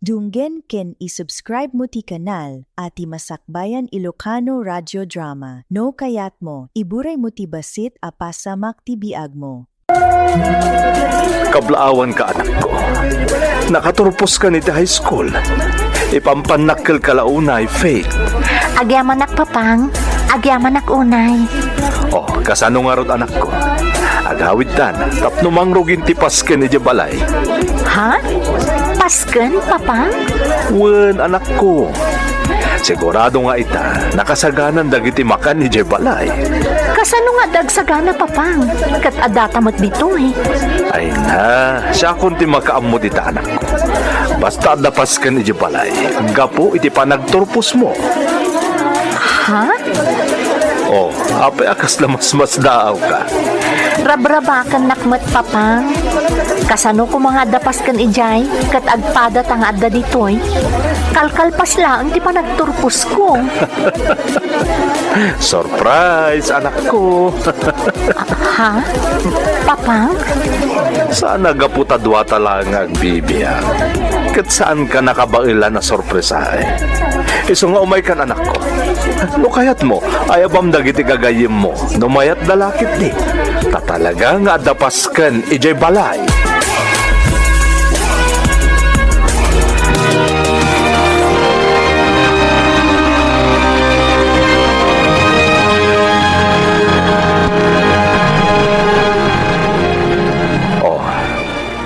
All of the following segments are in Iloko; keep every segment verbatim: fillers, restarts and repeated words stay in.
Dunggen ken i-subscribe mo ti kanal a ti Masakbayan Ilocano Radio Drama. No kayatmo, iburay mo ti bassit a pasamak ti biagmo. Kablaawanka, anakko. Nakaturposkan iti high school. Ipampannak kalkalaunay, Faith. Agyamanak, Papang. Agyamanak unay. Oh, kasano ngarud, anakko? Agawidtan tapno mangrugin ti pasken idiay balay. Ha? Pasken, Papang? Wen, anakko. Sigurado nga ita, nakasaganan dagiti makan idiay balay. Kasano nga dagsagana, Papang? Ket addata met ditoy. Ay na, siakon ti makaammo dita, anakko. Basta adda pasken idiay balay, gapu iti panagturposmo. Ha? Oh, apay a kasla masmasdaawka? Rabrabakennak met, Papang. Kasano koma nga adda pasken idiay, ket agpadata nga adda ditoy? Kalkalpas laeng ti panagturposko. Surprise, anakko. Ha? Papang? Saan a gapu ta duata laeng nga agbibiag, ket saanka nakabaelan a sorpresaen. Isu nga umaykan, anakko. No kayatmo, ayabam dagiti gagayyemmo no mayatda la ketdi. Ta talaga nga adda pasken idiay balay. Oh,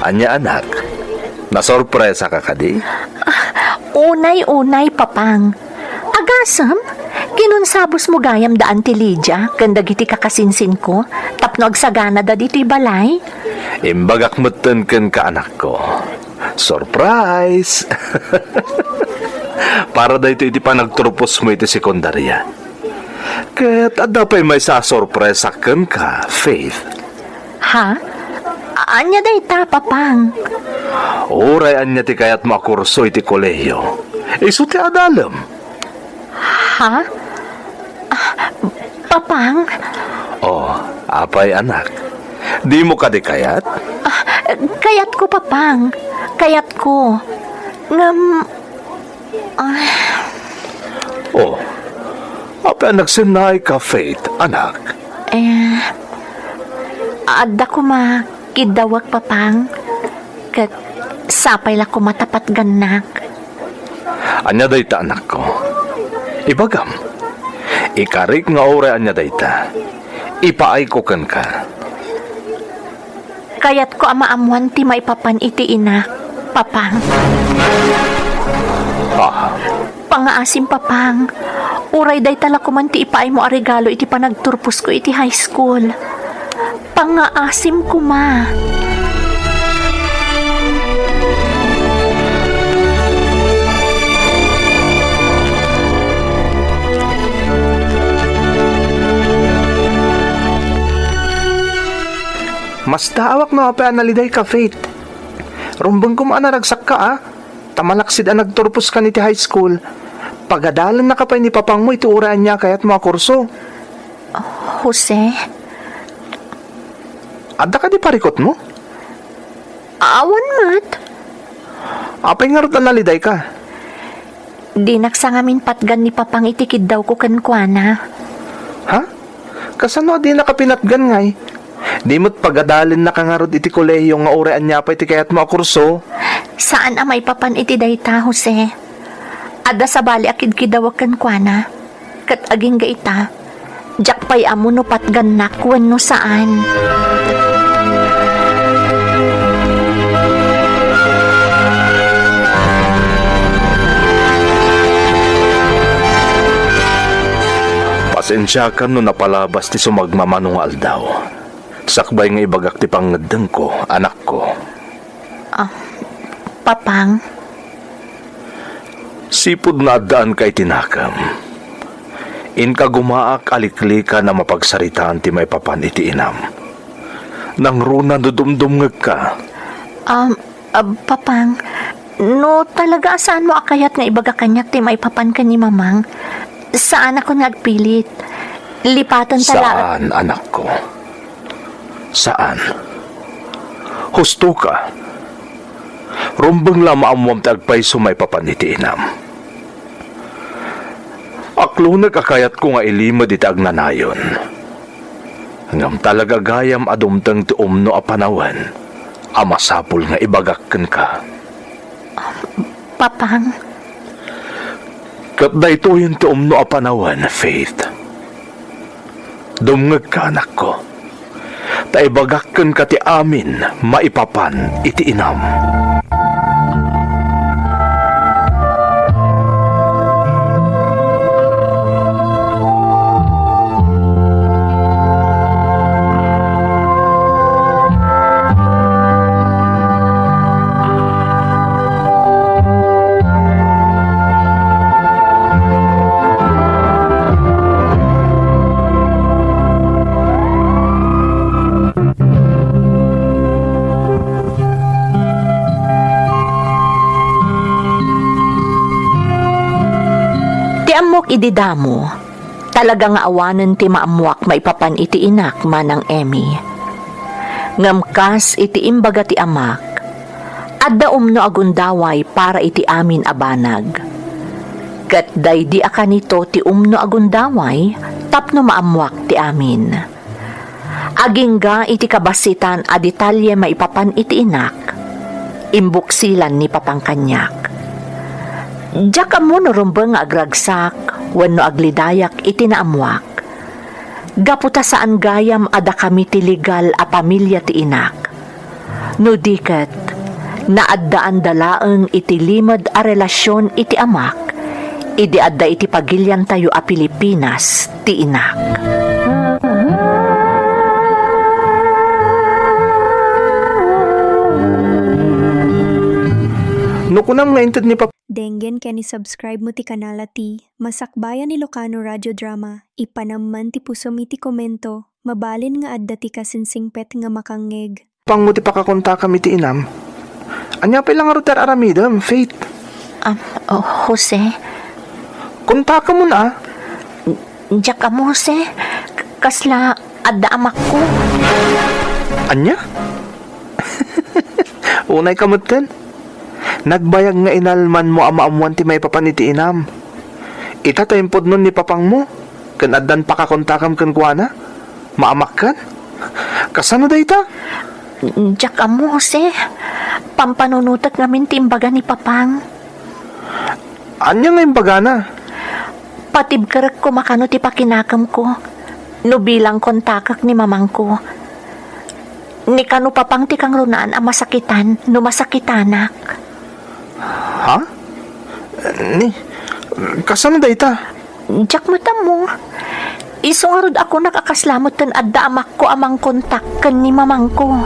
ania, anak? Nasorpresaka kadi? Ah, unay, unay, Papang. Agasem, kinunsabosmo gayam da Auntie Lydia ken dagiti kakasinsinko tapno agsaganada ditoy balay? Imbagak metten kenka, anakko. Surprise! Para daytoy iti panagturposmo iti sekundaria. Ket adda pay maysa a sorpresa kenka, Faith. Ha? A-, ania dayta, Papang? Uray ania ti kayatmo a kurso iti kolehiyo, isu ti adalem. Ha? Ah, Papang? Oh, apay, anak? Dimo kadi kayat? Ah, kayatko, Papang. Kayatko. Ngem, ah. Oh, apay a nagsennaayka, Faith, anak? Eh, adda koma kiddawek, Papang. Ket sapay la koma ta patgannak. Ania dayta, anakko? Ibagam. Ikarik nga uray ania dayta, ipaayko kenka. Kayatko a maammoan ti maipapan iti inak, Papang. Ah. Pangaasim, Papang. Uray dayta la koman ti ipaaymo a regalo iti panagturposko iti high school. Pangaasim koma. Masdaawak no apay a nalidayka, Faith. Rumbeng koma a naragsakka, a. Ta malaksid a nagturposkan iti high school, pagadalennaka pay ni papangmo iti uray ania a kayatmo a kurso. Jose? Adda kadi parikutmo? Awan met. Apay ngarud a nalidayka? Dinak sa ngamin patgan ni Papang iti kiddawko kenkuana. Ha? Kasano a dinaka pinatgan ngay? Di met pagadalennaka ngarud iti kolehiyo nga uray ania pay ti kayatmo a kurso? Saan a maipapan iti dayta, Jose. Adda sabali a kidkidawek kenkuana. Ket agingga ita, diak pay ammo no patgannak wenno saan. Pasensiakan no napalabas ti sumagmamano nga aldaw. Sakbay nga ibagak ti pangngeddengko, anakko. Ah, Papang? Sipud nga addaanka iti nakem, inkagumaak a liklikan a mapagsaritaan ti maipapan iti inam. Nangruna no dumdumngegka. Um, ah, Papang, no talaga a saanmo a kayat nga ibaga kaniak ti maipapan ken ni Mamang, saanakon nga agpilit. Lipaten ta la. Saan, anakko. Saan. Husto ka. Rumbeng la maammoam ti agpayso maipapan iti inam. Aklonek a kayatko nga ilimed iti agnanayon. Ngem talaga gayam a dumteng ti umno a panawen a masapul nga ibagak kenka. Papang. Ket daytoyen ti umno a panawen, Faith. Dumngegka, anakko, ta ibagak kenka ti amin maipapan iti inam. Ti ammok idi damo, talaga nga awanen ti maammoak maipapan iti inak, Manang Emmy. Ngem kas iti imbaga ti amak, adda umno a gundaway para iti amin a banag. Ket daydi a kanito ti umno a gundaway tapno maammoak ti amin. Agingga iti kabassitan a detalye maipapan iti inak, imbuksilan ni Papang kaniak. Diak ammo no rumbeng nga agragsak wenno aglidayak iti naammoak. Gapu ta saan gayam a dakami ti legal a pamilia ti inak. No di ket, naaddaanda laeng iti limed a relasion iti amak, idi adda iti pagiliantayo a Pilipinas ti inak. No kunam nga inted ni Pap- Denggen ken i-subscribe mo ti kanal a ti Masakbayan Ilocano Radio Drama. Ipanam man ti pusom iti komento. Mabalin nga adda ti kasinsingpet nga makangngeg. Pangmo ti pakakontakam iti inam. Ania pay la ngarud ti ar-aramidem, Faith? Am, oh, Jose? Kontakamon a. Diak ammo, Jose. Kasla adda amakko. Ania? Unayka metten? Nagbayag nga inalmanmo a maammoan ti maipapan iti inam. Ita ta impudnon ni Papangmo ken addan pakakontakam kenkuana? Maamakkan? Kasano dayta? Diak ammo, Jose. Pampanunotek ngamin ti imbaga ni Papang. Ania nga imbagana? Patibkerek koma kano ti pakinakemko no bilang kontakek ni mamangko. Ni kano Papang ti kangrunaan a masakitan no masakitanak. Ha? Ni, kasano dayta? Diak met ammo. Isu ngarud a kunak a kasla metten adda amakko a mangkontak ken ni mamangko.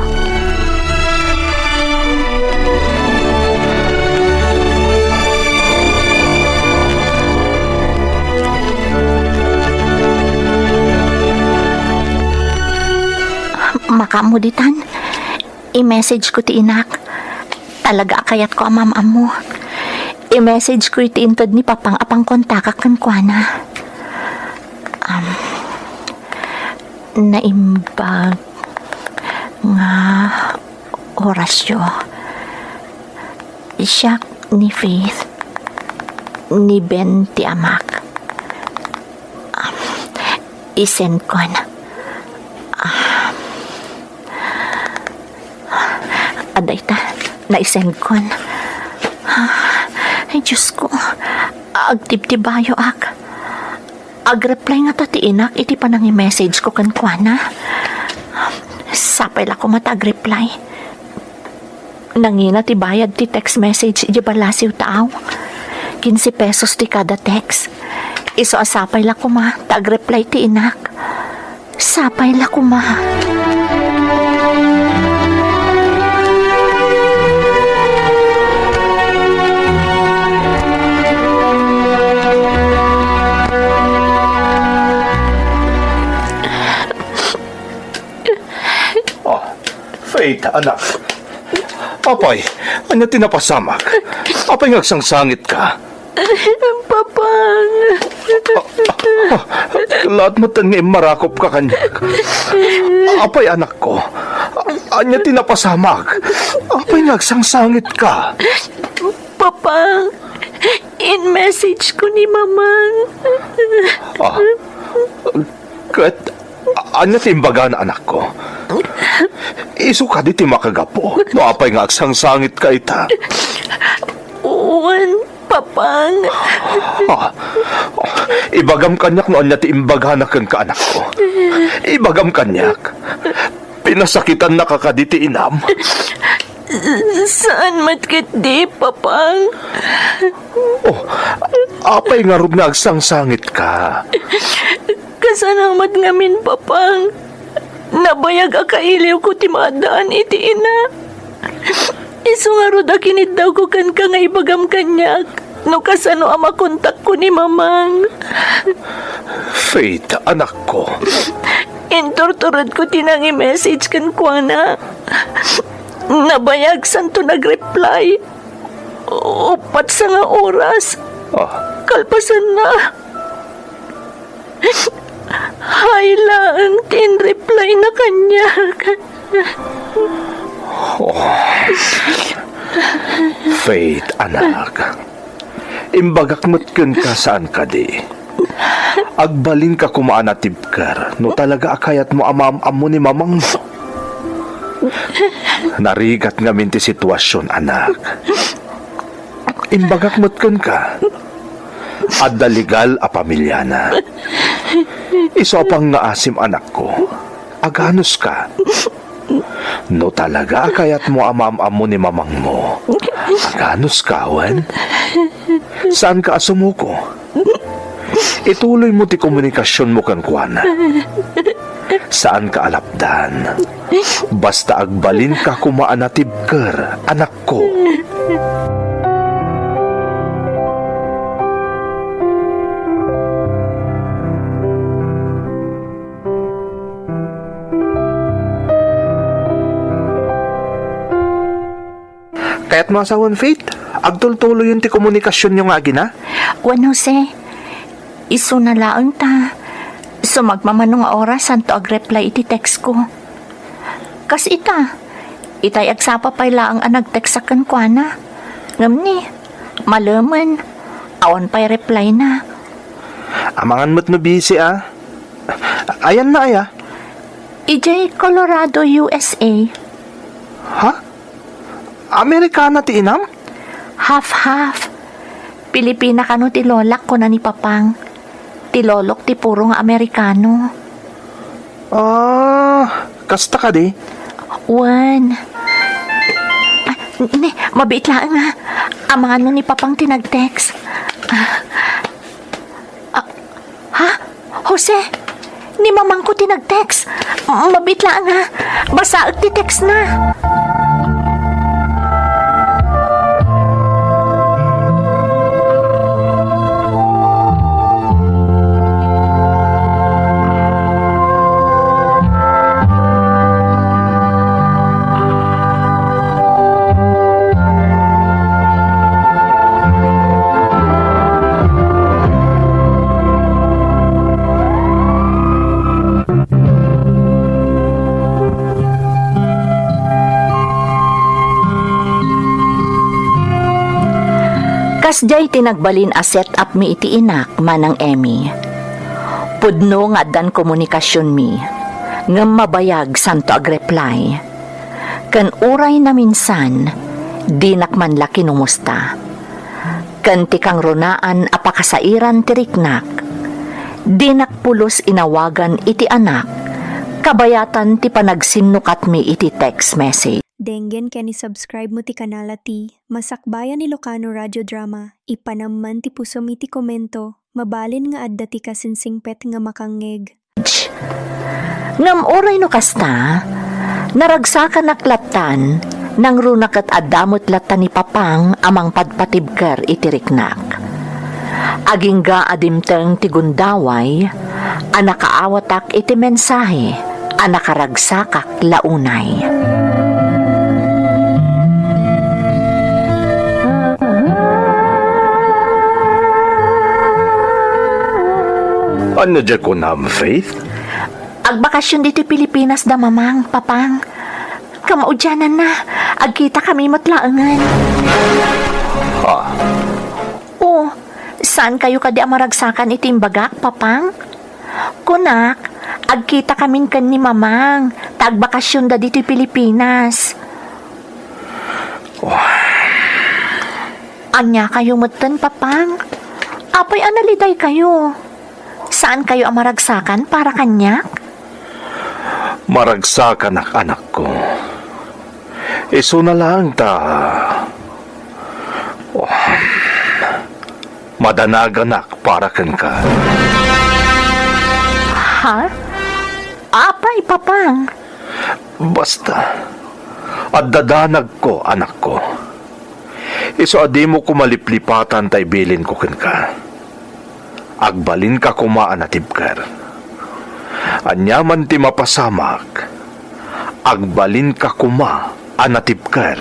Makaammo ditan. I-message ko ti inak. Talaga a kayatko a maam-ammo. I-message ko iti inted ni Papang a pangkontakak kenkuana. Um, naimbag nga orasyo. Siak ni Faith, ni Ben ti amak. Um, isend kon. Um, Adda ita, naisendkon. Ay, Diyos ko, agtibtibayoak. Agreply ngata ti inak iti panangi-message ko kenkuana. Sapay la koma ta agreply. Nangina ti bayad ti text message idiay balasiw taaw. Quince pesos ti kada text. Isu a sapay la koma ta agreply ti inak. Sapay la koma. Ah, Faith, anak. Apay, ania ti napasamak? Apay nga agsangsangitka? Papang. Ah, ah, ah, laat met nga immarakopka kaniak. Apay, anakko. Ania ti napasamak? Apay nga agsangsangitka? Papa, in-message ko ni Mamang. Ah, ket, a-, ania ti imbagana, anakko? Isu kadi ti makagapu no apay nga agsangsangitka ita? Wen, Papang. Ah, ibagam kaniak no ania ti imbagana kenka, anakko. Ibagam kaniak. Pinasakitannaka kadi ti inam? Saan met ketdi, Papang. Oh, apay ngarud nga agsangsangitka? Kasano met ngamin, Papang? Nabayag a kailiwko ti maaddaan iti ina. Isu ngarud a kiniddawko kenka nga ibagam kaniak no kasano a makontakko ni Mamang. Faith, anakko. Inturturedko ti nangi-message kenkuana. Nabayag, santo nag-reply. Uppat sanga oras. Ah. Kalpasanna. Hi laeng ti in-reply na kaniak. Oh. Faith, anak. Imbagak met kenka, saan kadi? Agbalinka koma a natibker no talaga a kayatmo a maam-ammo ni mamangmo. Narigat ngamin ti situasion, anak. Imbagak met kenka, adda legal a pamiliana. Isu a pangngaasim, anakko, aganuska. No talaga a kayatmo a maam-ammo ni mamangmo, aganuska, wen? Saanka a sumuko. Ituloymo ti komunikasionmo kenkuana. Saanka a lapdan. Basta agbalinka koma a natibker, anakko. Kayatmo a sawen, Faith? Agtultuloyen ti komunikasionyo nga agina? Wen, Jose, isuna laeng ta sumagmamano nga oras santo agreply iti text ko. Kas ita, itay agsapa pay laeng a nag-text a kenkuana. Ngem ni, malemen, awan pay reply na. Amangan met no busy, a. Ayanna aya? Idiay Colorado, U S A. Ha? Amerikana ti inam? Half-half. Pilipina kano ti lolak, kuna ni Papang. Ti lolok ti puro nga Amerikano. Ah, kasta kadi? Wen. Ah, ni, mabiit laeng, ha. Amangan no ni Papang ti nag-text. Ah, ah, ha? Jose, ni mamangko ti nag-text. Mabiit laeng, ha. Basaek ti text na. Kasdiay ti nagbalin a set up mi iti inak, Manang Emmy. Pudno nga addan komunikasionmi, ngem mabayag santo agreply. Ken uray naminsan, dinak man la kinumusta. Ken ti kangrunaan a pakasairan ti riknak, dinak pulos inawagan iti anak, kabayatan ti panagsinnukatmi iti text message. Denggen ken i-subscribe mo ti kanal a ti Masakbayan Ilocano Radio Drama. Ipanam man ti pusom iti komento, mabalin nga adda ti kasinsingpet nga makangngeg. Ngem uray no kasta, naragsakanak lattan, nangruna ket adda met latta ni Papang a mangpadpatibker iti riknak. Agingga a dimteng ti gundaway a nakaawatak iti mensahe a nakaragsakak la unay. Ania diay kunam, Faith? Agbakasyon ditoy Pilipinas da Mamang, Papang. Kamaudiananna, agkita kami met laengen. Ha? O, saan kayo kadi a maragsakan iti imbagak, Papang? Kunak, agkita kamin ken ni Mamang, ta agbakasionda ditoy Pilipinas. Wah. Ania kayo metten, Papang? Apay a naliday kayo? Saan kayo a maragsakan para kaniak? Maragsakanak, anakko. Isuna laeng ta, oh, madanaganak para kenka. Ha? Apay, Papang? Basta, adda danagko, anakko. Isu a dimo koma liplipatan ta ibilinko kenka. Agbalinka koma a natibker. Aniaman ti mapasamak, agbalinka koma a natibker.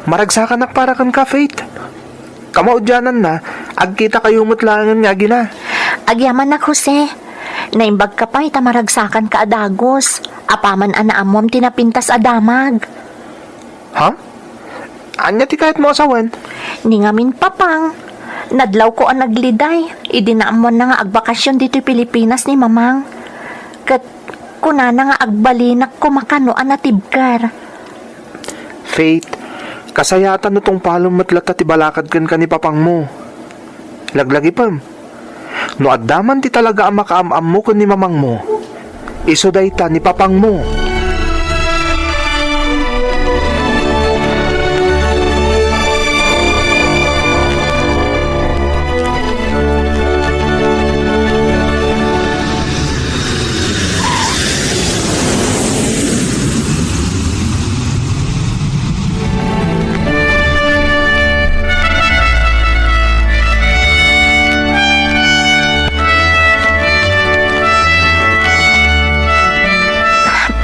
Maragsakanak para kenka, Faith. Kamaudiananna, agkita kayo met laengen nga agina. Agyamanak, Jose. Naimbagka pay ta maragsakanka a dagus, apaman a naammoam ti napintas a damag. Ha? Ania ti kayatmo a sawen? Ni ngamin, Papang, nadlawko a nagliday idi naammoanna nga agbakasion ditoy Pilipinas ni Mamang. Ket kunana nga agbalinak koma kano a natibker. Faith, kasayaatan no tungpalem met latta ti balakad kenka ni Papangmo. Laglagipem, no adda man ti talaga a makaam-ammo ken ni Mamangmo, isu dayta ni Papangmo.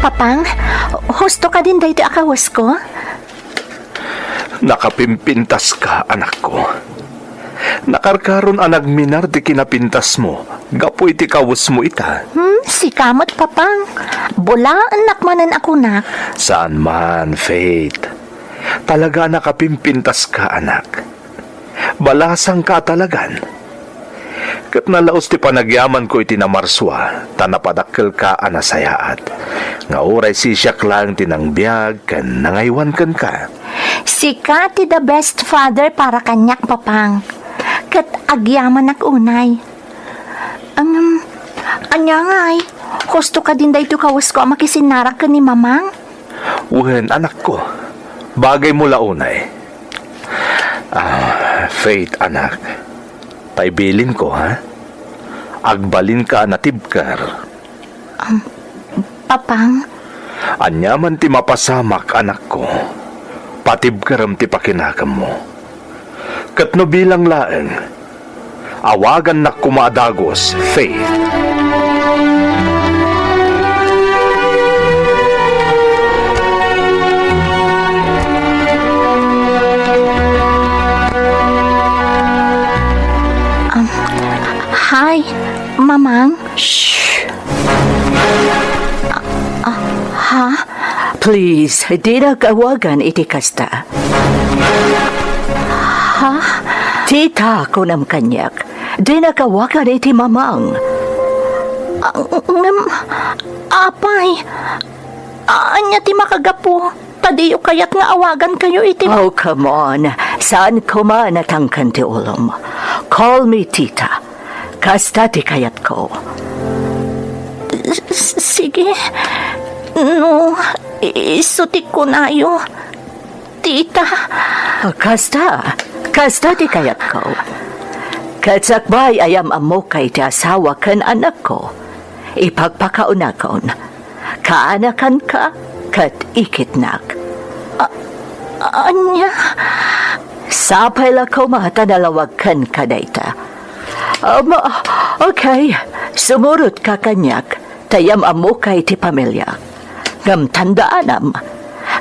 Papang, husto kadin daytoy a kawesko? Nakapimpintaska, anakko. Nakarkaron a nagminar ti kinapintasmo gapu iti kawesmo ita. Hmm, sika met, Papang. Bulaennak manen a kunak. Saan man, Faith. Talaga a nakapimpintaska, anak. Balasangka a talagan. Ket nalaus ti panagyamanko iti namarsua, ta napadakkelka a nasayaat. Nga uray sisiak laeng ti nangbiag ken nangaywan kenka. Sika ti the best father para kaniak, Papang. Ket agyamanak unay. Ngem, ania ngay? Husto kadin daytoy kawesko a makisinnarak ken ni Mamang? Wen, anakko. Bagaymo la unay. Ah, Faith, anak. Ta ibilinko, ha? Agbalinka a natibker. Um, Papang? Aniaman ti mapasamak, anakko, patibkerem ti pakinakemmo. Ket no bilang laeng, awagannak koma a dagus, Faith. Um, hi, Mamang. Shh! Ah, ah, ha? Please, dinak awagan iti kasta. Ha? Tita, kunam kaniak. Dinak awagan iti Mamang. Ah, ngem, apay, ania ti makagapu? Ta diyo kayat nga awagankayo iti ma- Oh, come on. Saan koma natangken ti ulom. Call me Tita. Kasta ti kayatko. S-, sige. No, isu ti kunayo, Tita. Kasta. Kasta ti kayatko. Ket sakbay a yam-ammok iti asawa ken anakko, ipakpakaunakon. Kaanakanka ket ikitnak. A-, ania? Sapay la koma ta nalawagken kadayta. Um, okay, sumurotka kaniak, ta yam-ammok iti pamiliak. Ngem tandaanam,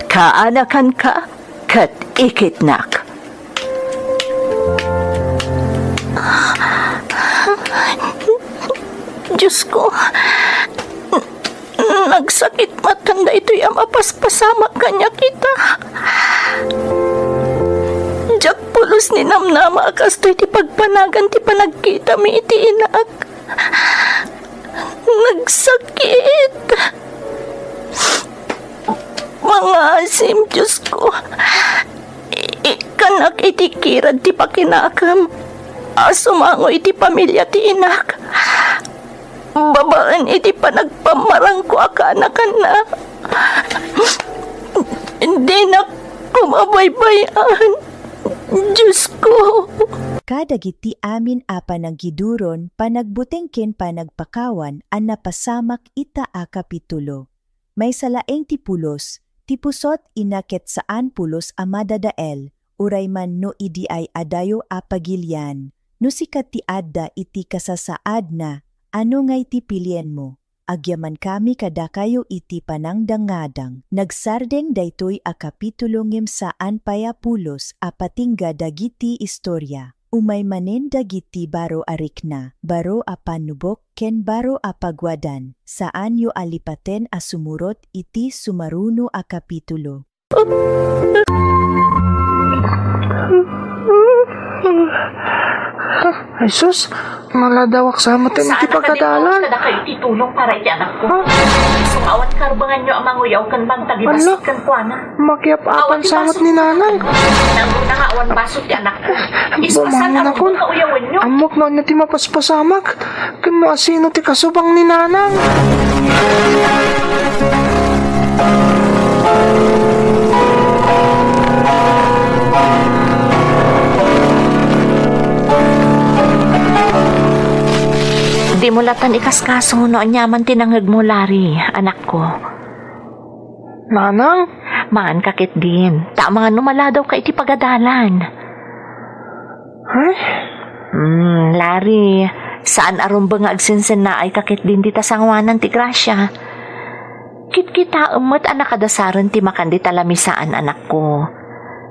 kaanakanka ket ikitnak. Diosko, nagsakit maten daytoy a mapaspasamak kaniak ita. Diak pulos ni namnama a kastoy ti pagpanagan ti panagkitami iti inak. Nagsakit. Mangaasim, Diosko. I-, ikkanak iti kirad ti pakinakem a sumango iti pamilya ti inak. Babaen iti panagpammarangko a kanakanna. Dinak koma baybay-an, Diosko. Kadagiti amin a panaggiduron, panagbuteng ken panagpakawan a napasamak ita a kapitulo. Maysa laeng ti pulos, ti pusot ina ket saan pulos a madadael, uray man no idi ay adayo a pagilian. No sika ti adda iti kasasaadna, ano ngay ti pilienmo? Agyamankami kadakayo iti panangdangadang. Nagsardeng daytoy a kapitulo ngem saan pay a pulos a patingga dagiti istoria. Umay manen dagiti baro a rikna, baro a pannubok, ken baro a paguadan. Saanyo a lipaten a sumurot iti sumaruno a kapitulo. Ay sus, maladawak sa met iti pagadalan. Saan a kadin kadakayo ti tulong para iti anakko? Ha? Isu nga awan karbenganyo a manguyaw ken bantagi bassit kenkuana. Makiap-apan sa met ni nanang. Nangruna nga awan basol ti anakko. Isu a saan a rumbeng nga uyawenyo. Ammok no ania ti mapaspasamak. Ken no asino ti kasubang ni nanang? Dimo latan ikaskaso no aniaman ti nangngegmo, Larry, anakko. Nanang? Maanka ketdin. Ta amangan no maladawka iti pagadalan. Ay? Hmm, Larry, saan a rumbeng nga agsensennaayka ketdin dita sangoanan ti grasia. Kitkitaem met a nakadasaren ti makan dita lamisaan, anakko.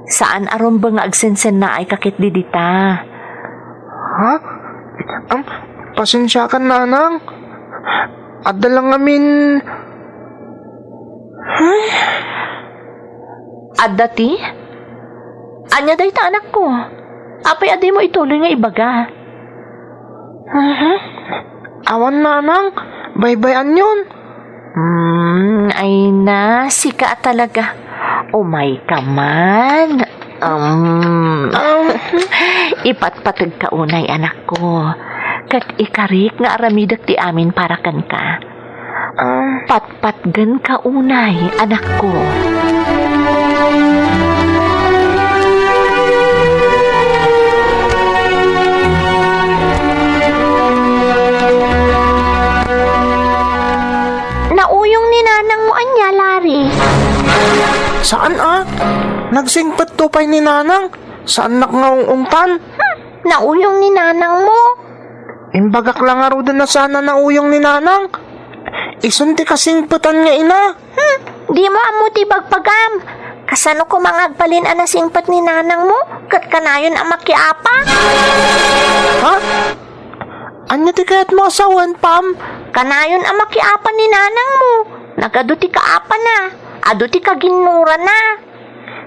Saan a rumbeng nga agsensennaayka ketdi dita. Ha? Am, pasensiakan, nanang. Adda lang ngamin. Ay. Adda ti? Ania dayta, anakko? Apay a dimo ituloy nga ibaga? Mhm. Awan, nanang. Baybay-anyon. Hmm, ay na, sika a talaga. Umayka man. Um, Um. Ipatpategka unay, anakko. Ket ikarik nga aramidek ti amin para kenka. Um. Patpatgenka unay, anakko. Nauyong ni nanangmo ania, Larry? Saan a? Nagsingpetto pay ni nanang. Saannak nga ung-ungtan. Hmm, nauyong ni nanangmo. Imbagak la ngaruden a saan a nauyong ni nanang. Isun ti kasingpetan nga ina. Hmm, dimo ammo ti bagbagam. Kasano koma nga agbalin a nasingpet ni nanangmo? Ket kanayon a makiapa? Ha? Ania ti kayatmo a sawen, Pam? Kanayon a makiapa ni nanangmo. Nagadu ti kaapana. Adu ti kaginnurana.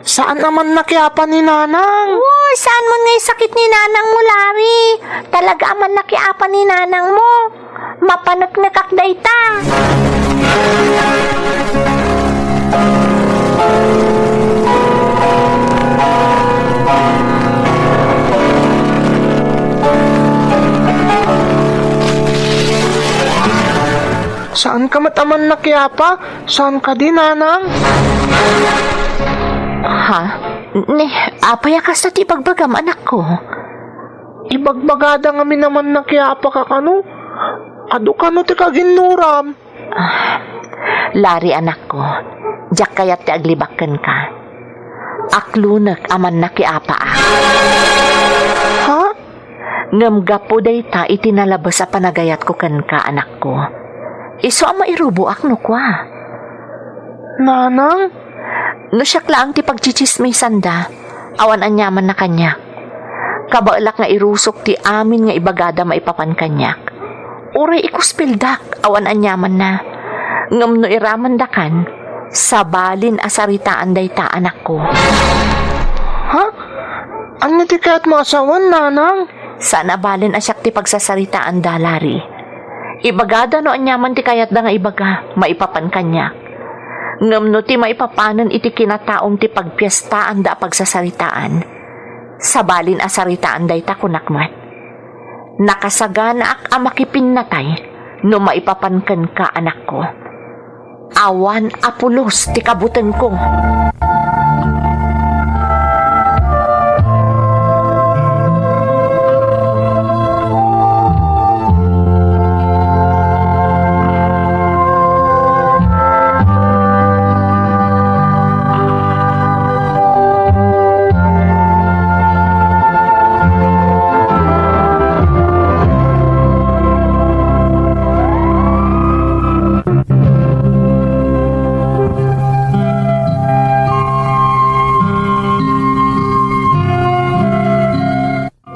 Saan a man nakiapa ni nanang? Wo, saan mo nga isakit ni nanangmo, Larry? Talaga a man nakiapa ni nanangmo. Mapaneknekak dayta. Saan ka met a man nakiapa? Saan kadi, nanang? Ha? Ni, apay a kasta ti ibagbagam, anakko? Ibagbagada ngamin a man nakiapa ka kano? Adu kano ti kaginnuram? Ah, Larry, anakko, diak kayat ti aglibak kenka. Aklonek a man nakiapaak. Ha? Ngem gapu dayta iti nalabes a panagayatko kenka, anakko. Isu a mairuboak no kua. Nanang? No siak laeng ti pagtsitsismisanda, awan aniamanna kaniak. Kabaelak nga irusok ti amin nga ibagada maipapan kaniak. Uray ikuspildak, awan aniamanna. Ngem no iramandakan, sabalin a saritaan dayta, anakko. Ha? Ania ti kayatmo a sawen, nanang? Saan a balen a siak ti pagsasaritaanda, Larry. Ibagada no aniaman ti kayatda nga ibaga, maipapan kaniak. Ngem no ti maipapanen iti kinataom ti pagpiestaanda a pagsasaritaan, sabalin a saritaan dayta, kunak met. Nakasaganaak a makipinnatay no maipapan kenka, anakko. Awan a pulos ti kabutengko.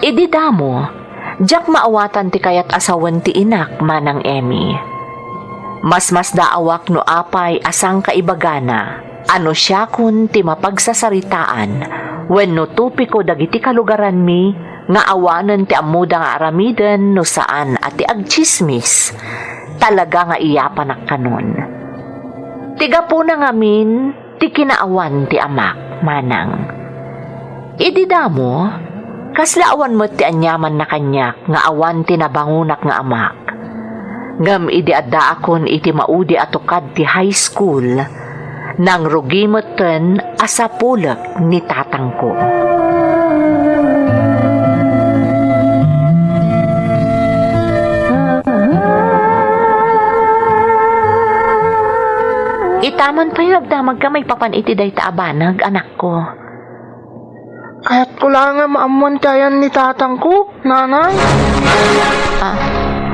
Idi damo, diak maawatan ti kayat a sawen ti inak, Manang Emmy. Masmasdaawak no apay a sangkaibagana a no siakon ti mapagsasaritaan wenno topiko dagiti kalugaranmi nga awanen ti ammoda nga aramiden no saan a ti agtsismis. Talaga nga iyapanak kanon. Ti gapuna ngamin, ti kinaawan ti amak, Manang. Idi damo, kasla awan met ti aniamanna kaniak nga awan ti nabangonak nga amak. Ngem idi addaakon iti maudi a tukad ti high school, nangrugi metten a sapulek ni tatangko. Itaman pay nga agdamagka maipapan iti dayta a banag, anakko. Kayatko laeng a maammuan ti ayan ni tatangko, nanang. Ah,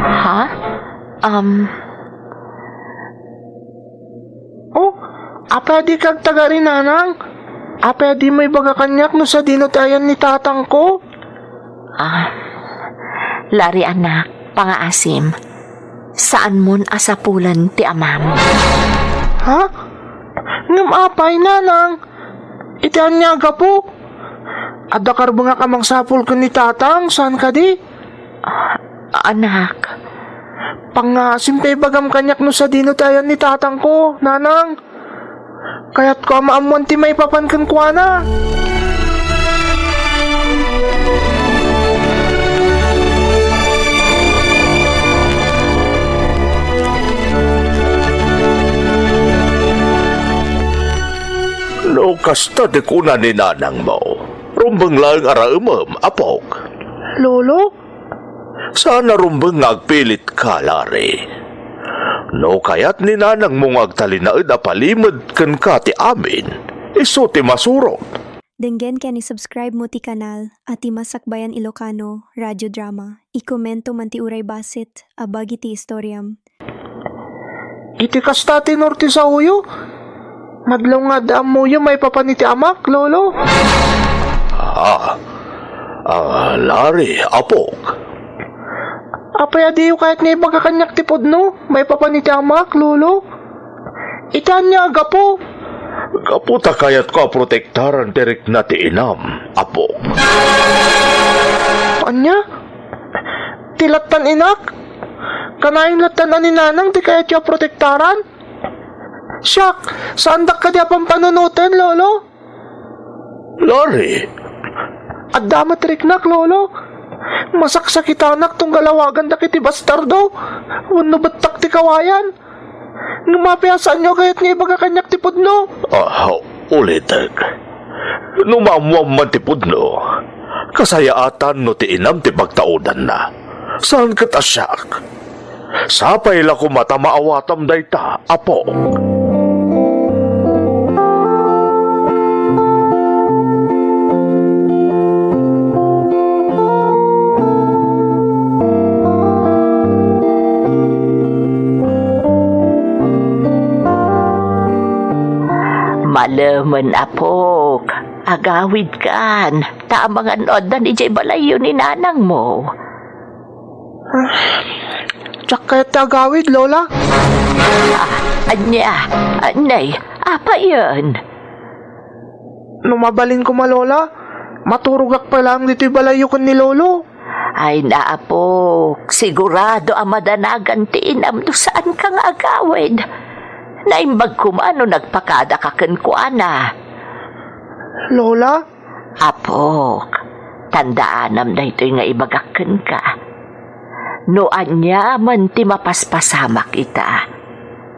ha? Um. Oh, apay a dika agtagari, nanang? Apay a dimo ibaga kaniak no sadino ti ayan ni tatangko? Ah, Larry, anak, pangaasim. Saanmon a sapulen ti amam. Ha? Ngem apay, nanang? Iti ania a gapu? Adda karbengak a mangsapul ken ni tatang, saan kadi? Ah, anak. Pangaasim ta ibagam kaniak no sadino ti ayan ni tatangko, nanang. Kayatko a maammuan ti maipapan kenkuana. No kasta ti kuna ni nanangmo, rumbeng laeng a raemem, apok. Lolo? Saan a rumbeng nga agpilitka, Larry. No kayat ni nanangmo nga agtalinaed a palimed kenka ti amin, isu ti masurot. Denggen ken i-subscribe mo ti kanal a ti Masakbayan Ilocano Radio Drama. I-commento man ti uray bassit a bagi ti istoriam. Iti kasta ti tenor ti saoyo, madlaw nga adda ammoyo maipapan iti amak, Lolo. Ah, ah, Larry, apok. Apay a diyo kayat nga ibaga kaniak ti pudno maipapan iti amak, Lolo? Iti ania a gapu? Gapu ta kayatko a protektaran ti rikna ti inam, apok. Ania? Ti lattan inak? Kanayon lattan a ni nanang ti kayatyo a protektaran? Siak, saandak kadi a pampanunoten, Lolo? Larry! Adda met riknak, Lolo. Masaksakitanak tunggal awagandak iti bastardo wenno bettak ti kawayan. Ngem apay a saanyo a kayat nga ibaga kaniak ti pudno? Ah, ulitek. No maammoam man ti pudno, kasayaatan no ti inam ti pagtaudanna. Saan ket a siak. Sapay la koma ta maawatam dayta, apok. Alemen, apok, agawidkan, ta amangan no addan idiay balayyo ni nanangmo. Diak kayat ti agawid, Lola. Ah, ania? Anay, apayen? No mabalin koma, Lola, maturogak pay laeng ditoy balayyo ken ni Lolo. Ay, naapok, sigurado a madanagan ti inam no saanka nga agawid. Naimbag koma no nagpakadaka kenkuana. Lola? Apok, tandaanam daytoy nga ibagak kenka. No aniaman ti mapaspasamak ita,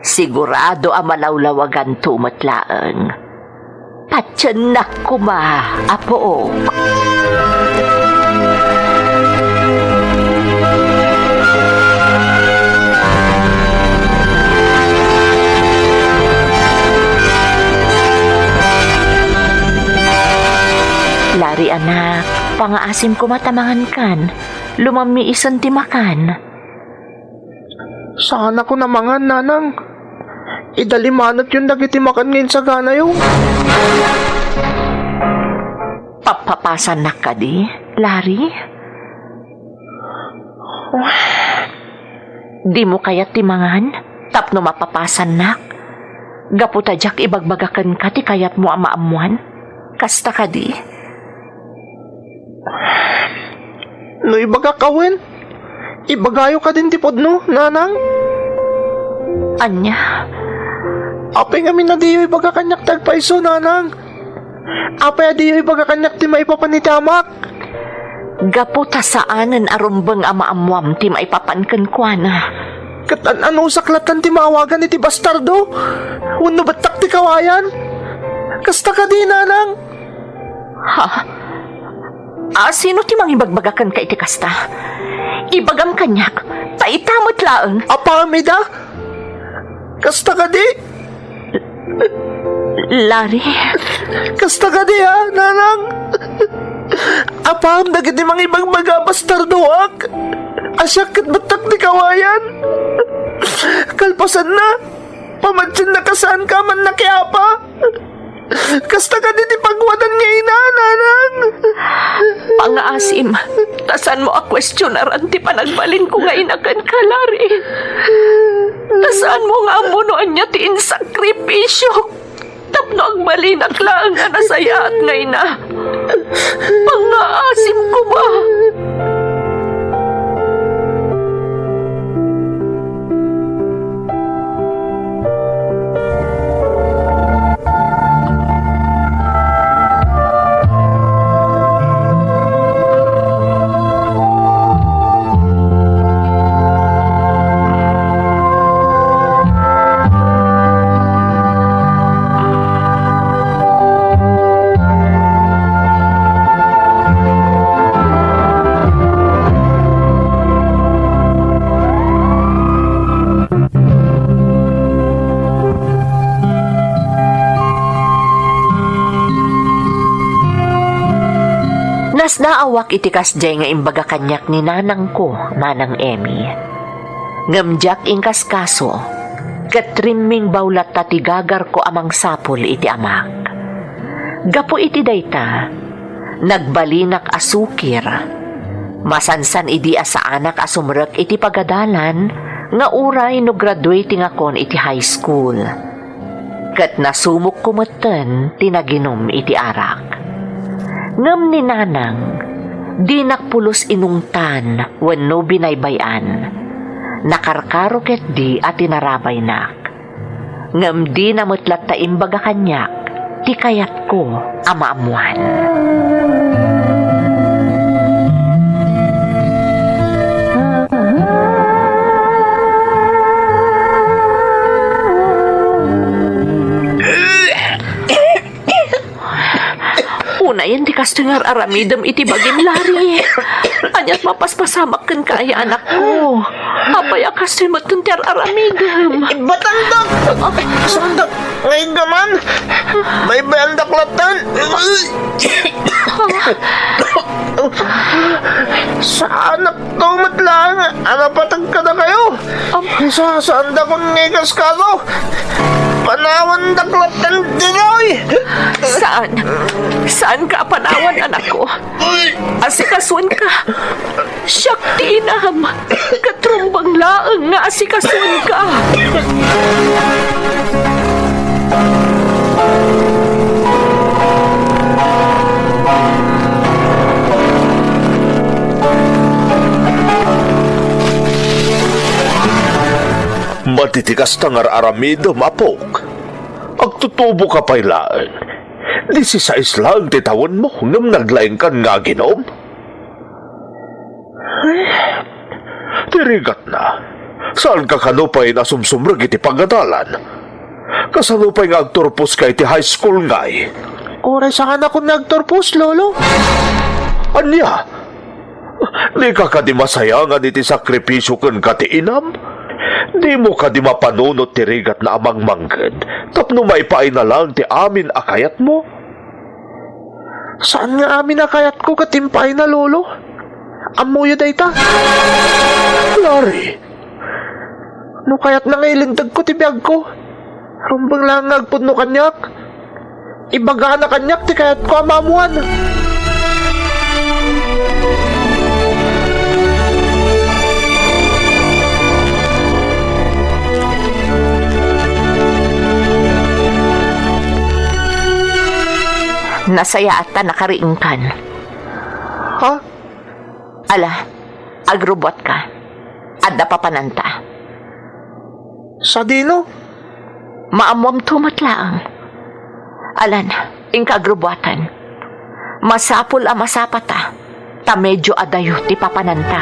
sigurado a malawlawaganto met laeng. Patiennak koma, apok. Lari, anak, pangaasim koma ta mangankan. Lumammi isen ti makan. Saanakon a mangan, nanang. Idalimanetyon dagiti makan nga insaganayo. Pappapasannak kadi, Lari? Dimo kayat ti mangan tapno mapapasannak? Gapu ta diak ibagbaga kenka ti kayatmo a maammoan? Kasta kadi? No ibagak a wen, ibagayo kadin ti pudno, nanang? Ania? Apay ngamin a diyo ibaga kaniak ti agpayso, nanang? Apay a diyo ibaga kaniak ti maipapan iti amak? Gapu ta saanen a rumbeng a maammoam ti maipapan kenkuana. Ket an-anusak latta ti maawagan iti bastardo? Wenno bettak ti kawayan? Kasta kadi, nanang? Ha? A, sino ti mangibagbaga kenka iti kasta? Ibagam kaniak, ta ita met laeng. Apaam ida? Kasta kadi? Lari? Kasta kadi, a, nanang? Apaam dagiti mangibagbaga a bastardoak? A siak ket bettak ti kawayan? Kalpasanna, pamatiennak a saanka a mannakiapa. Kasta kadi ti pagwadan nga ina, nanang? Pangaasim, ta saanmo a kuestionaran ti panagbalinko nga ina kenka, Lari. Ta saanmo nga ammo no ania ti insakripisiok tapno agbalinak laeng a nasayaat nga ina. Pangaasim koma. Nasnaawak iti kasdiay nga imbaga kaniak ni nanangko, Manang Emmy. Ngem diak inkaskaso, ket rimmingbaw latta ti gagarko a mangsapul iti amak. Gapu iti dayta, nagbalinak a sukir. Masansan idi a saanak a sumrek iti pagadalan nga uray no graduating akon iti high school. Ket nasumokko metten ti naginum iti arak. Ngem ni nanang, dinak pulos inungtan wenno binaybay-an. Nakarkaro ketdi a tinarabaynak. Ngem dina met latta imbaga kaniak ti kayatko a maammoan. Unayen ti kastoy nga ar-aramidem iti bagim, Lari. Aniat mapaspasamak kenka aya, anakko? Apay a kastoy metten ti ar-aramidem? Ibatandak! Sandak! Nga iggaman! Baybayandak latan! Saanak to met laeng a napateg kadakayo. Am- Isasaandakon nga ikaskado. Panawandak latta ditoy. Saan? Saanka a panawan, anakko? Asikasuenka. Siak ti inam. Ket rumbeng laeng nga asikasuenka. Madi ti kasta nga ar-aramidem, apok. Agtutuboka pay laeng. Disisais laeng ti tawenmo, ngem naglaingkan nga aginom? Ay, ti rigatna, saanka kano pay nasumsumrek iti pagadalan? Kasano pay nga agturposka iti high school ngay? Uray saanakon nga agturpos, Lolo. Ania? Dika kadi masayangan iti sakripisio kenka ti inam? Dimo kadi mapanunot ti rigatna a mangmangged tapno maipaayna laeng ti amin a kayatmo? Saan nga amin a kayatko ket impaayna, Lolo? Ammoyo dayta? Larry, no kayatna nga ilintedko ti biagko, rumbeng laeng nga agpudno kaniak. Ibagana kaniak ti kayatko a maammoan. Nasayaat ta nakariingkan. Ha? Ala, agrubuatka. Adda papananta. Sadino? Maammoamto met laeng. Alan, inka agrubuatan. Masapul a masapata, ta medio adayo ti papananta.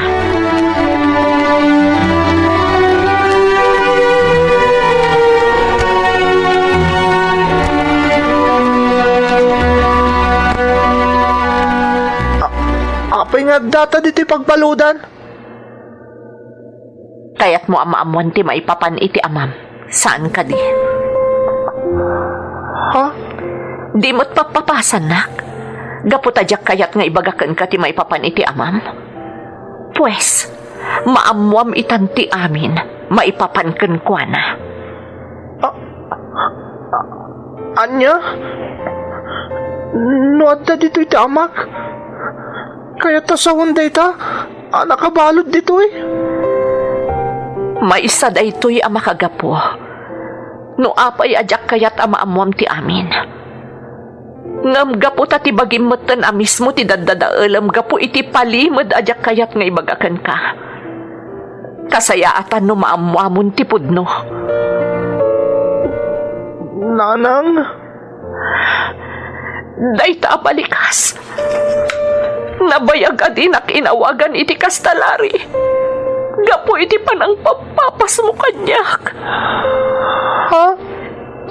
A-, apay nga addata ditoy pagbaludan? Kayatmo a maammoan ti maipapan iti amam, saan kadi? Ha? Di met pappapasannak? Gapu ta diak kayat nga ibaga kenka ti maipapan iti amam? Pues, maammoam itan ti amin maipapan kenkuana. A-, a-, ania? No adda ditoy ti amak, kayat a sawen dayta a nakabalud ditoy? Maysa daytoy a makagapu no apay a diak kayat a maammoam ti amin. Ngem gapu ta ti bagim metten a mismo ti daddadaelem gapu iti palimed a diak kayat nga ibaga kenka. Kasayaatan no maammoamon ti pudno. Nanang? Dayta a balikas, nabayag a dinak inawagan iti kasta, Larry, gapu iti panangpappapasmo kaniak. Ha?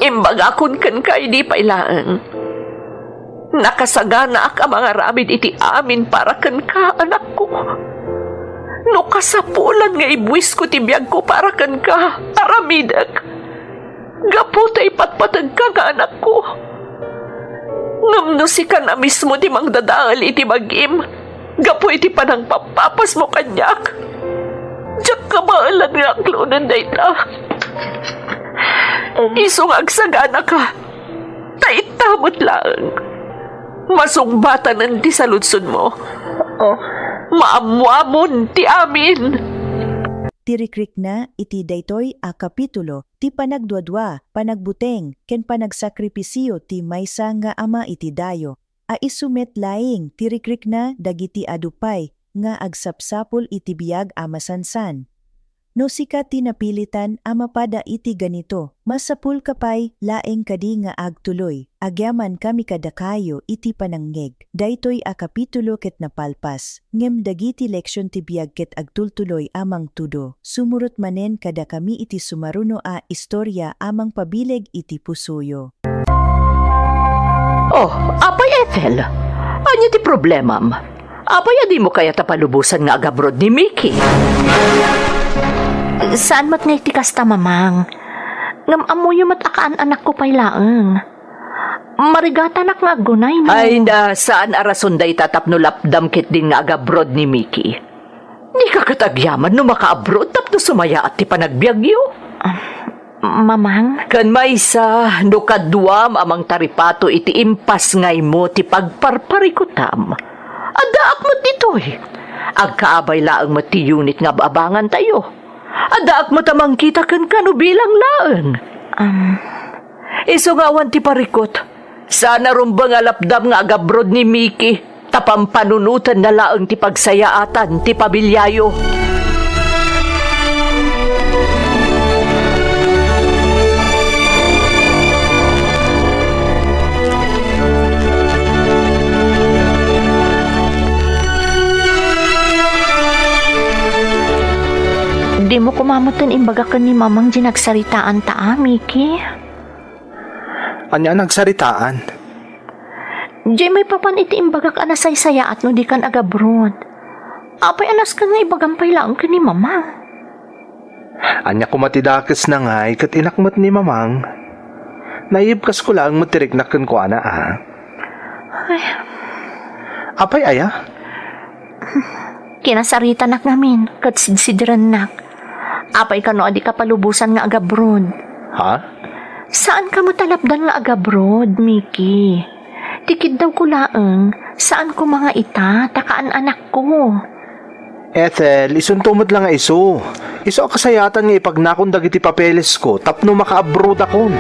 Imbagakon kenka idi pay laeng. Nakasaganaak a mangaramid iti amin para kenka, anakko. No kasapulan nga ibuisko ti biagko para kenka, aramidek. Gapu ta ipatpategka nga anakko. Ngem no sikan a mismo ti mangdadael iti bagim, gapu iti panangpappapasmo kaniak, diak kabaelan nga aklonen dayta. Um. Isu nga agsaganaka, ta ita met laeng. Masungbatanen ti saludsodmo. Oh. Maammoamon ti amin. Ti rikrikna iti daytoy a kapitulo, ti panagduadua, panagbuteng, ken panagsakripisio ti maysa nga ama iti dayo, a isu met laeng ti rikrikna dagiti adu pay nga agsapsapul iti biag a masansan. No sika ti napilitan a mapada iti ganito, masapulka pay laeng kadi nga agtuloy. Agyamankami kadakayo iti panangngeg. Daytoy a kapitulo ket napalpas, ngem dagiti leksion ti biag ket agtultuloy a mangtudo. Sumurot manen kadakami iti sumaruno a istoria a mangpabileg iti pusoyo. Oh, apay, Ethel? Ania ti problemam? Apay a dimo kayat a palubosan nga agabroad ni Mickey? Saan met nga iti kasta, Mamang. Ngem ammoyo met a kaan-anakko pay laeng. Marigatanak nga aggunay no. Ay, na, saan a rason dayta tapno lapdam ketdin nga agabroad ni Miki. Dika ket agyaman no makaabroad tapno sumayaat ti panagbiagyo. Ah, Mamang? Ken maysa, no kaduam a mangtaripato iti impasngaymo ti pagparparikutam, addaak met ditoy. Agkaabay laeng met ti unit nga ab-abangantayo. Addaak met a mangkita kenka no bilang laeng. Um. Isu nga awan ti parikut. Saan a rumbeng a lapdam nga agabroad ni Miki, ta pampanunotenna laeng ti pagsayaatan ti pamiliayo. Dimo koma metten imbagak ken ni Mamang diay nagsaritaanta, a, Miki? Ania a nagsaritaan? Diay maipapan iti imbagak a nasaysayaat no dikan agabroad. Apay a nasken nga ibagam pay laeng ken ni Mamang? Ania koma ti dakesna ngay ket inak met ni Mamang? Naibkasko laeng met ti riknak kenkuana, a. Ay. Apay aya? Kinasaritanak ngamin ket sidsidrennak. Apay kano a dika palubosan nga agabroad? Ha? Saanka met a lapdan nga agabroad, Miki. Ti kiddawko laeng, saan koma nga ita, ta kaan-anakko. Ethel, isunto met la nga isu. Isu a kasayaatan nga ipagnakon dagiti papelesko tapno makaabrodakon.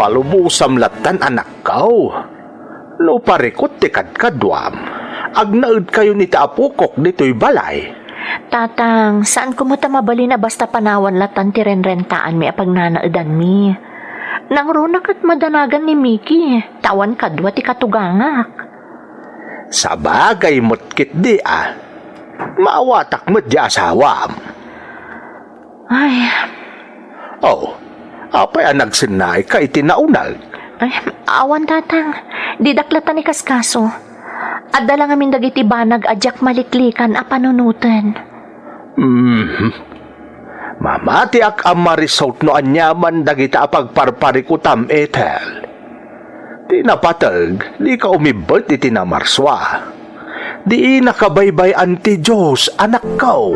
Palubosam lattan, anakko. No parikut ti kadkaduam, agnaedkayon iti apokok ditoy balay. Tatang, saan koma ta mabalin a basta panawan lattan ti renrentaanmi a pagnanaedanmi. Nangruna ket madanagan ni Miki, ta awan kadua ti katugangak. Sabagay met ketdi, a. Maawatak met diay asawam. Ay. Oh, apay a nagsennaayka iti nauneg? Ay, awan, Tatang. Didak lattan ikaskaso. Adda la ngamin dagiti banag a diak maliklikan a panunoten. Mhm. Mamatiak a marisot no aniaman dagita a pagparparikutam, Ethel. Ti napateg, dika umibbet iti namarsua. Diina kabaybay-an ti Dios, anakko.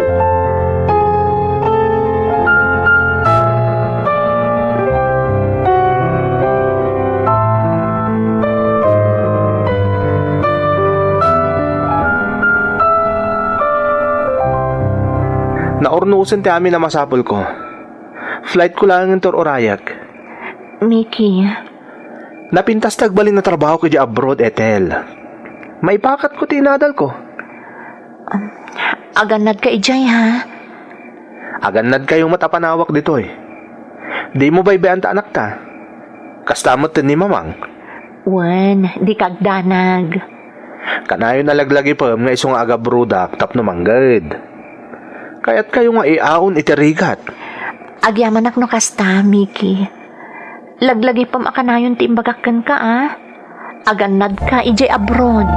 Naurnosen ti amin a masapulko. Flightko laeng inton urayak. Miki. Napintas ti agbalin a trabahok idiay abroad, Ethel. Maipakatko ti inadalko. Um, agannadka idiay, ha? Agannadkayo met a panawak ditoy. Dimo baybay-an ta anakta. Kasta met ni Mamang. Wen, dika agdanag. Kanayon a laglagipem nga isu nga agabroadak tapno mangged. Kayatkayo nga iaon iti rigat. Agyamanak no kasta, Miki. Laglagipem a kanayon ti imbagak kenka, a. Agannadka idiay abroad.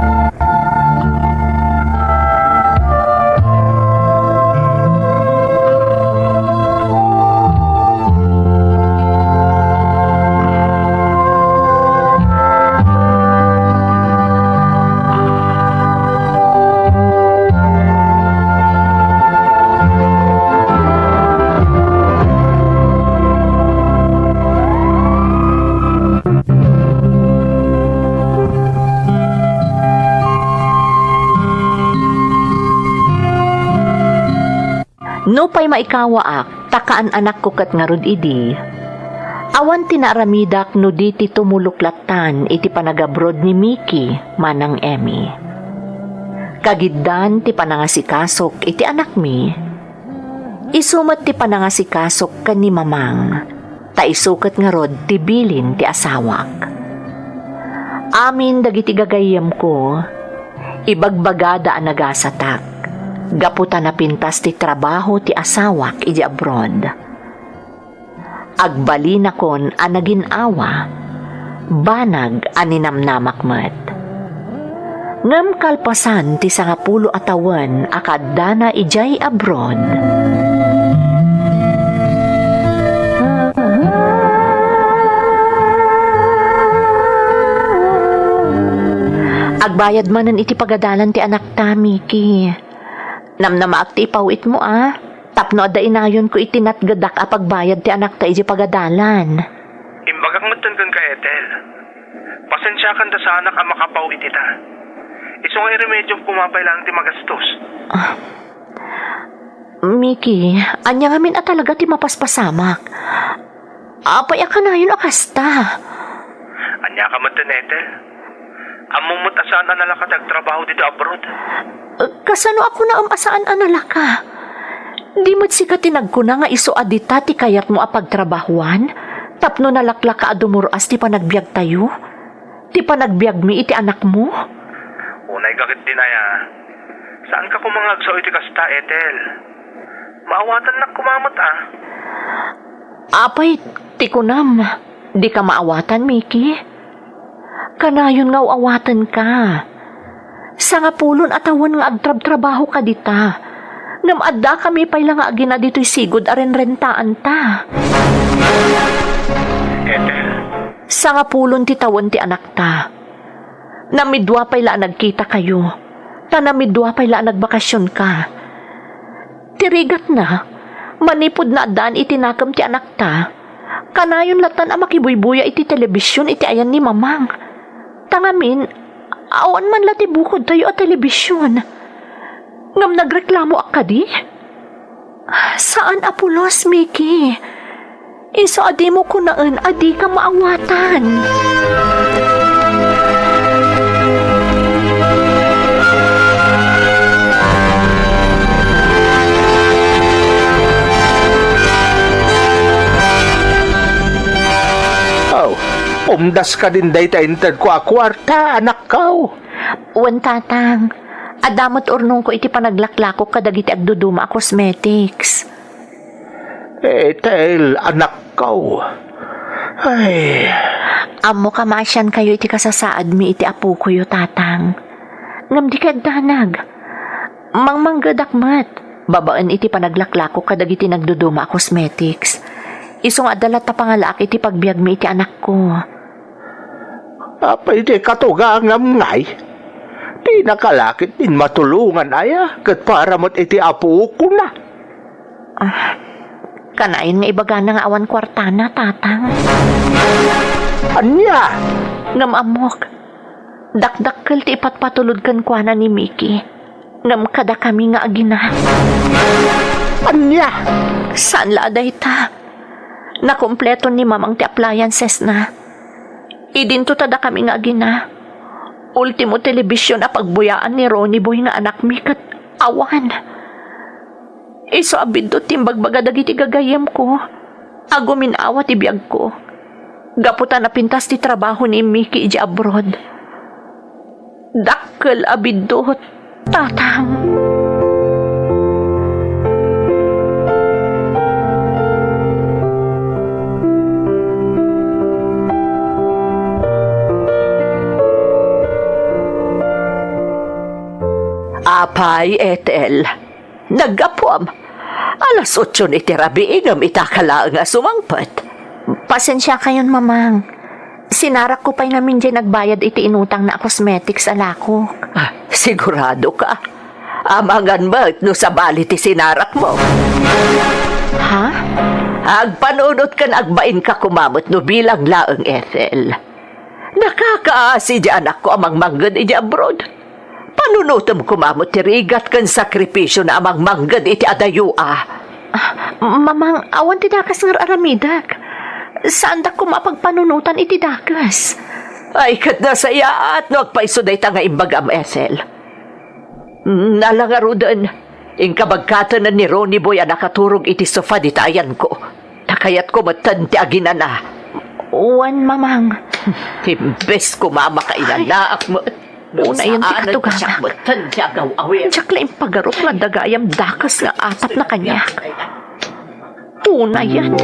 Nupay maikawaak, ta kaan-anakko ket ngarud idi, awan ti naaramidak no di ti tumulok lattan iti panagabroad ni Miki manang Emmy. Kagiddan ti panangasikasok iti anakmi, isu met ti panangasikasok ken ni Mamang, ta isu ket ngarud ti bilin ti asawak. Amin dagiti gagayyemko, ibagbagada a nagasatak, gapu ta napintas ti trabaho ti asawak idiay abroad. Agbalinakon a nagin-awa, banag a ninamnamak met. Ngem kalpasan ti sangapulo a tawen a kaaddana idiay abroad, agbayad manen iti pagadalan ti anakta, Miki. Namnamaak ti ipawitmo, a. Tapno adda inayonko iti natgedak a pagbayad ti anakta idiay pagadalan. Imbagak metten kenka, Ethel. Pasensiakan ta saanak a makapaw iti ta. Isu nga iremediom koma pay laeng ti magastos. Ah. Miki, ania ngamin a talaga ti mapaspasamak? Apay a kanayon a kasta? Ania ka metten, Ethel? Ammom met a saan a nalaka ti agtrabaho dita abroad. Eh, kasano a kunaem a saan a nalaka? Di met sika ti nagkuna nga isu a dita ti kayatmo a pagtrabahoan tapno nalaklaka a dumur-as ti panagbiagtayo? Ti panagbiagmi iti anakmo? Unay ka ketdin aya. Saanka koma nga agsao iti kasta, Ethel. Maawatannak koma met, a. Apay ti kunam, dika maawatan, Miki? Kanayon nga aw-awatanka. Sangapulon a tawen nga agtrabtrabahoka dita. Ngem addakami pay la nga agina ditoy sigud a renrentaanta. Ethel. Sangapulon ti tawen ti anakta. Namidua pay la a nagkitakayo, ta namidua pay la a nagbakasionka. Ti rigatna, manipud naaddaan iti nakem ti anakta, kanayon lattan a makibuybuya iti telebision iti ayan ni Mamang. Ta ngamin, awan man la ti bukodtayo a telebision. Ngem nagreklamoak kadi? Saan a pulos, Miki. Isu a dimo kunaen a dika maawatan. Oh, pumdas kadin dayta intedko a kuarta, anakko. Wen, Tatang. Adda met urnongko iti panaglaklakok kadagiti agduduma a cosmetics. Ethel, anakko. Ay. Ammok a maasiankayo iti kasasaadmi iti apokoyo, Tatang. Ngem dika agdanag. Mangmanggedak met, babaen iti panaglaklakok kadagiti nagduduma a cosmetics. Isu nga adda latta pangalaak iti pagbiagmi iti anakko. Apay ti katugangam ngay? Dinaka la ketdin matulongan aya, ket para met iti apokona. Ah, kanayon nga ibagana nga awan kuartana, Tatang. Ania? Ngem ammok, dakdakkel ti ipatpatulod kenkuana ni Miki. Ngem kadakami nga agina. Ania? Saan la a dayta. Nakumpleton ni Mamang ti appliancesna. Idinto ta dakami nga agina. Ultimo telebision a pagbuyaan ni Ronnie Boy nga anakmi ket awan. Isu a biddut ti imbagbaga dagiti gagayyemko. Agumin-awa ti biagko. Gapu ta napintas ti trabaho ni Miki idiay abroad. Dakkel a biddut, Tatang. Apay, Ethel, naggapuam. Alas otso iti rabii ngem ita ka laeng a sumangpet. Pasensiakayon, Mamang. Sinarakko pay ngamin diay nagbayad iti inutangna a cosmetics a lakok. Ah, sigurado ka? Amangan met no sabali ti sinarakmo. Ha? Agpanunot ken agbain ka koma met no bilang laeng, Ethel. Nakakaasi di anakko a mangmangged idi abroad. Panunotem koma met ti rigat ken sakripisio na a mangmangged iti adayo a. Ah, Mamang, awan ti dakes nga ar-aramidek. Saandak koma a pagpanunotan iti dakes. Ay, ket nasayaat no agpayso dayta nga imbagam, Ethel. Mm, ala ngaruden, inka bagkaten ni Ronnie Boy a nakaturog iti sofa dita ayanko. Ta kayatko metten ti aginana. Wen, Mamang. Imbes koma a makainanaak met. Unayen ti katugangak. Metten ti agaw-awir. Diak la impagarup nga adda gayam dakes nga atapna kaniak. Unayen.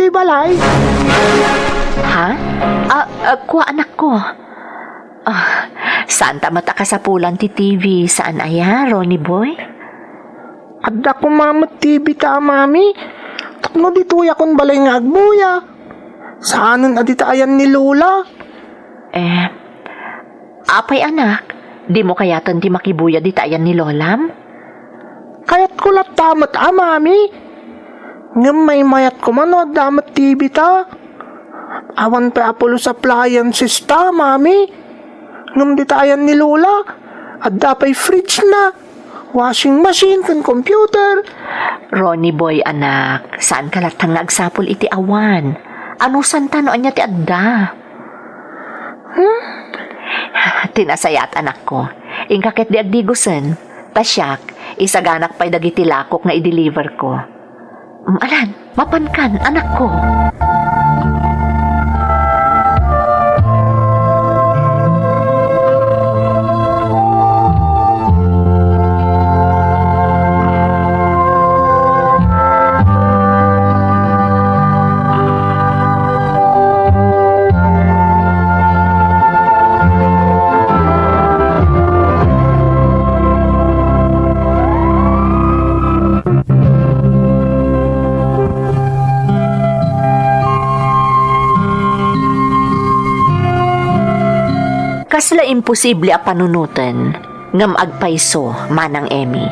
balay. Ha? Ah, ah, kua, anakko. Ah, saan ta met a kasapulan ti T V, saan aya, Ronnie boy? Adda koma met T V ta, Mami. Tapno ditoyakon balay nga agbuya. Saanen a dita ayan ni Lola. Eh, apay, anak, dimo kayaten ti makibuya dita ayan ni Lolam? Kayatko latta met a, Mami. Ngem maymayat koma no adda met T V ta. Awan pay a pulos appliances ta, Mami. Ngem dita ayan ni Lola, adda pay fridge na, washing machine ken computer. Ronnie boy, anak, saan ka latta nga agsapul iti awan. Anusanta no ania ti adda? Hmm? Ti nasayaat, anakko. Inka ketdi agdigosen. Ta siak, isaganak pay dagiti lakok nga i-deliver ko. Mm, alan, mapankan, anakko. Kasla imposible a panunoten, ngem agpayso, Manang Emmy.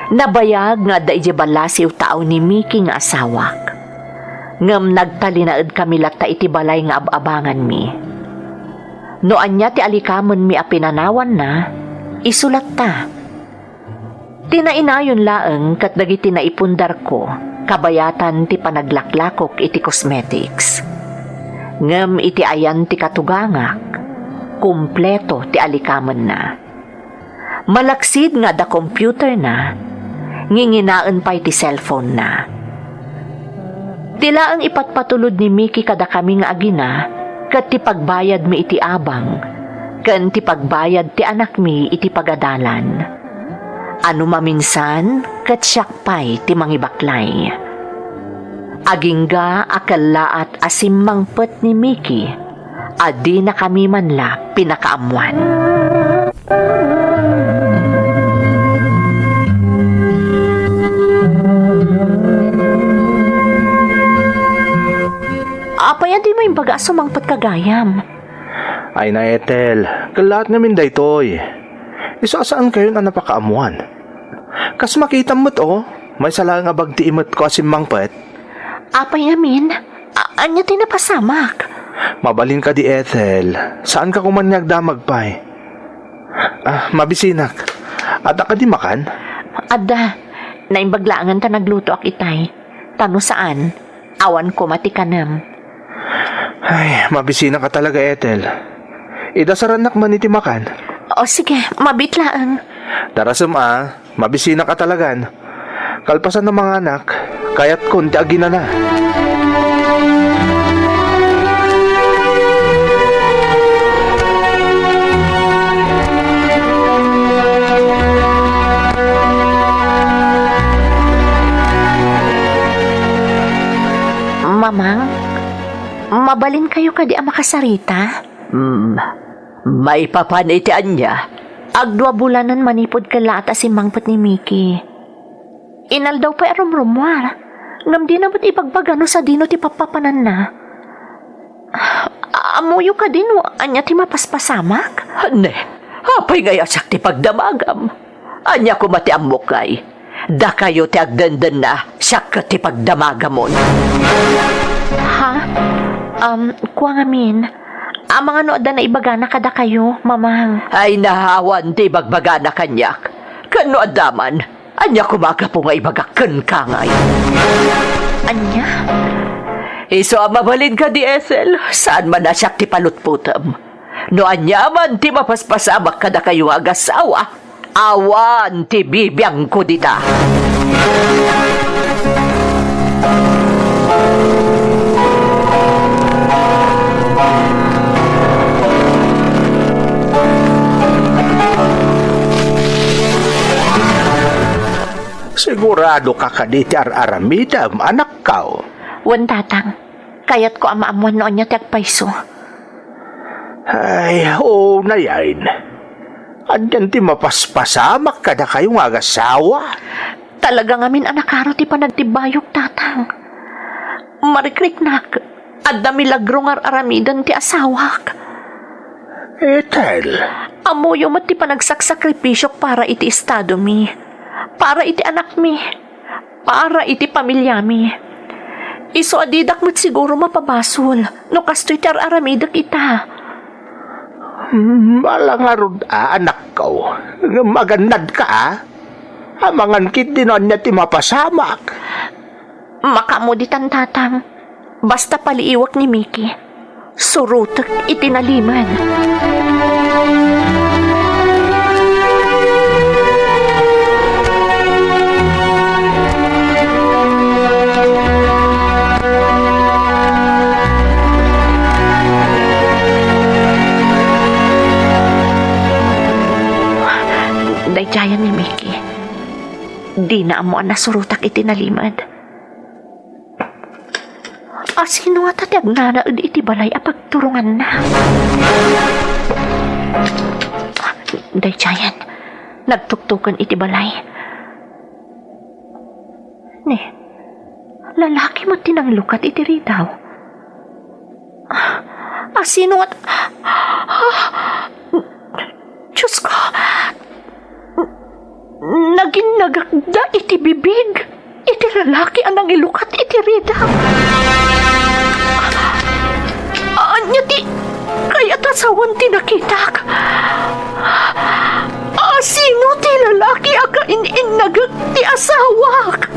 Nabayag nga adda idiay balasiw taaw ni Mickey nga asawak. Ngem nagtalinaedkami latta iti balay nga ab-abanganmi. No ania ti alikamenmi a pinanawanna, isu latta. Ti nainayon laeng ket dagiti naipundarko, kabayatan ti panaglaklakok iti cosmetics. Ngem iti ayan ti katugangak, kompleto ti alikamenna. Malaksid nga adda computerna, nginginaen pay ti cellphonena. Ti laeng ipatpatulod ni Mickey kadakami nga agina ket ti pagbayadmi iti abang, ken ti pagbayad ti anakmi iti pagadalan. Ano maminsan, ket siak pay ti mangibaklay. Agingga a kellaat a simmangpet ni Mickey a dinakami man la pinakaammuan. Apay a dimo imbaga a sumangpet ka gayam? Ay na, Ethel, kellaat ngamin daytoy. Isu a saankayon a napakaammuan. Kas makitam met, o, maysa laeng a bagti imetko a simmangpet. Apay ngamin? A-, ania ti napasamak? Mabalin kadi, Ethel. Saanka koma nga agdamag pay. Ah, mabisinak. Adda kadi makan? Adda. Naimbag laengen ta naglutoak itay. Ta no saan, awan koma ti kanem. Ay, mabisinak a talaga, Ethel. Idasarannak man iti makan. O, sige, mabiit laeng. Darasem a. Mabisinak a talagan. Kalpasan a manganak, kayatkon ti aginana. Mamang, mabalinkayo kadi a makasarita? Hmm, maipapan iti ania? Agdua bulanen manipud kellaat a simmangpet ni Mickey. Inaldaw pay a rumrummuar, ngem dina met ibagbaga no sadino ti pappapananna. Ammoyo kadi no ania ti mapaspasamak? Ne, apay ngay a siak ti pagdamagam? Ania koma ti ammok ngay? Dakayo ti agdendenna, siak ket ti pagdamagamon. Ha? Um, kua ngamin, amangan no adda naibagana kadakayo, Mamang. Ay, naawan ti ibagbagana kaniak. Ken no adda man, ania koma a gapu nga ibagak kenka ngay? Ania? Isu a mabalin kadi, Ethel, saan man a siak ti palutpotem. No ania man ti mapaspasamak kadakayo nga agasawa, awan ti bibiangko dita. Sigurado ka kadi ti ar-aramidem, anakko? Wen, Tatang. Kayatko a maammuan no ania ti agpayso. Ay, oo, nayain. Anian ti mapaspasamak kadakayo nga agasawa? Talaga ngamin a nakaro ti panagtibbayok, Tatang. Marikriknak, adda milagro nga ar-aramiden ti asawak. Ethel. Ammoyo met ti panagsaksakripisyok para iti estadomi, para iti anakmi, para iti pamiliami. Isu a didak met siguro mapabasol no kastoy ti ar-aramidek ita. Hmm, ala ngarud a, anakko. Ngem agannadka a. Amangan ketdi no ania ti mapasamak. Makaammo ditan, Tatang. Basta paliiwek ni Miki. Surotek iti nalimed. Daydiayen ni Miki. Dina ammo a nasurotak iti nalimed. A sino ngata ti agnanaed iti balay a pagturonganna? Daydiayen, nagtuktoken iti balay. Ni, lalaki met ti nanglukat iti ridaw. A sino ngata? Diosko, naginnagakda iti bibig iti lalaki a nangilukat iti ridaw. Ania ti kayat a sawen ti nakitak? A sino ti lalaki a kain-innagek ti asawak?